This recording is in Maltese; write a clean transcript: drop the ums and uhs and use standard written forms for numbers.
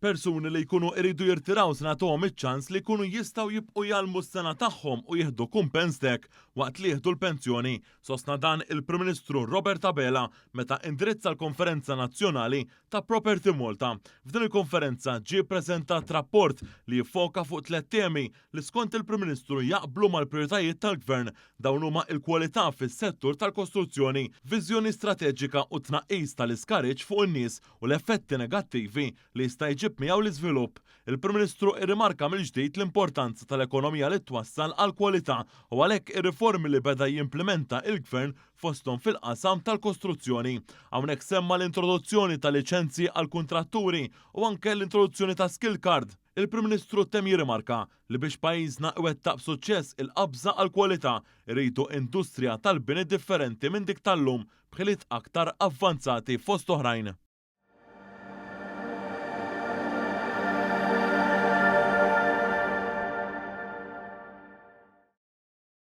Persuni li jkunu iridu jirtiraw se nagħtuhom iċ-ċans li jkunu jistgħu jibqgħu jgħallmu s-sengħa tagħhom u jieħdu kumpens t'hekk waqt li jieħdu l-pensjoni, sostna dan il-Prim Ministru Robert Abela meta indirizza l-Konferenza Nazzjonali ta' Property Malta. F'din il-konferenza ġie ppreżentat rapport li jiffoka fuq tlett temi li skont il-Prim Ministru jaqblu mal-prijoritajiet tal-Gvern. Dawn huma il-kwalità fis-settur tal-kostruzzjoni, viżjoni strateġika u tnaqqis tal-iskariġġ fuq in-nies u l-effetti negattivi li jista' jġib miegħu l-iżvilupp. Il-Prim Ministru irrimarka mill-ġdid l-importanza tal-ekonomija li twassal għall-kwalità u għalhekk ir-riformi li beda jimplimenta il-Gvern fosthom fil-qasam tal-kostruzzjoni. Hawnhekk semma l-introduzzjoni ta' liċenzji għall-kuntratturi u anke l-introduzzjoni ta' skill card. Il-Prim Ministru temm jirrimarka li biex pajjiżna iwettaq b'suċċess il-qabża għall-kwalità irridu industrija tal-bini differenti minn dik tal-lum b'ħiliet aktar avvanzati fost oħrajn.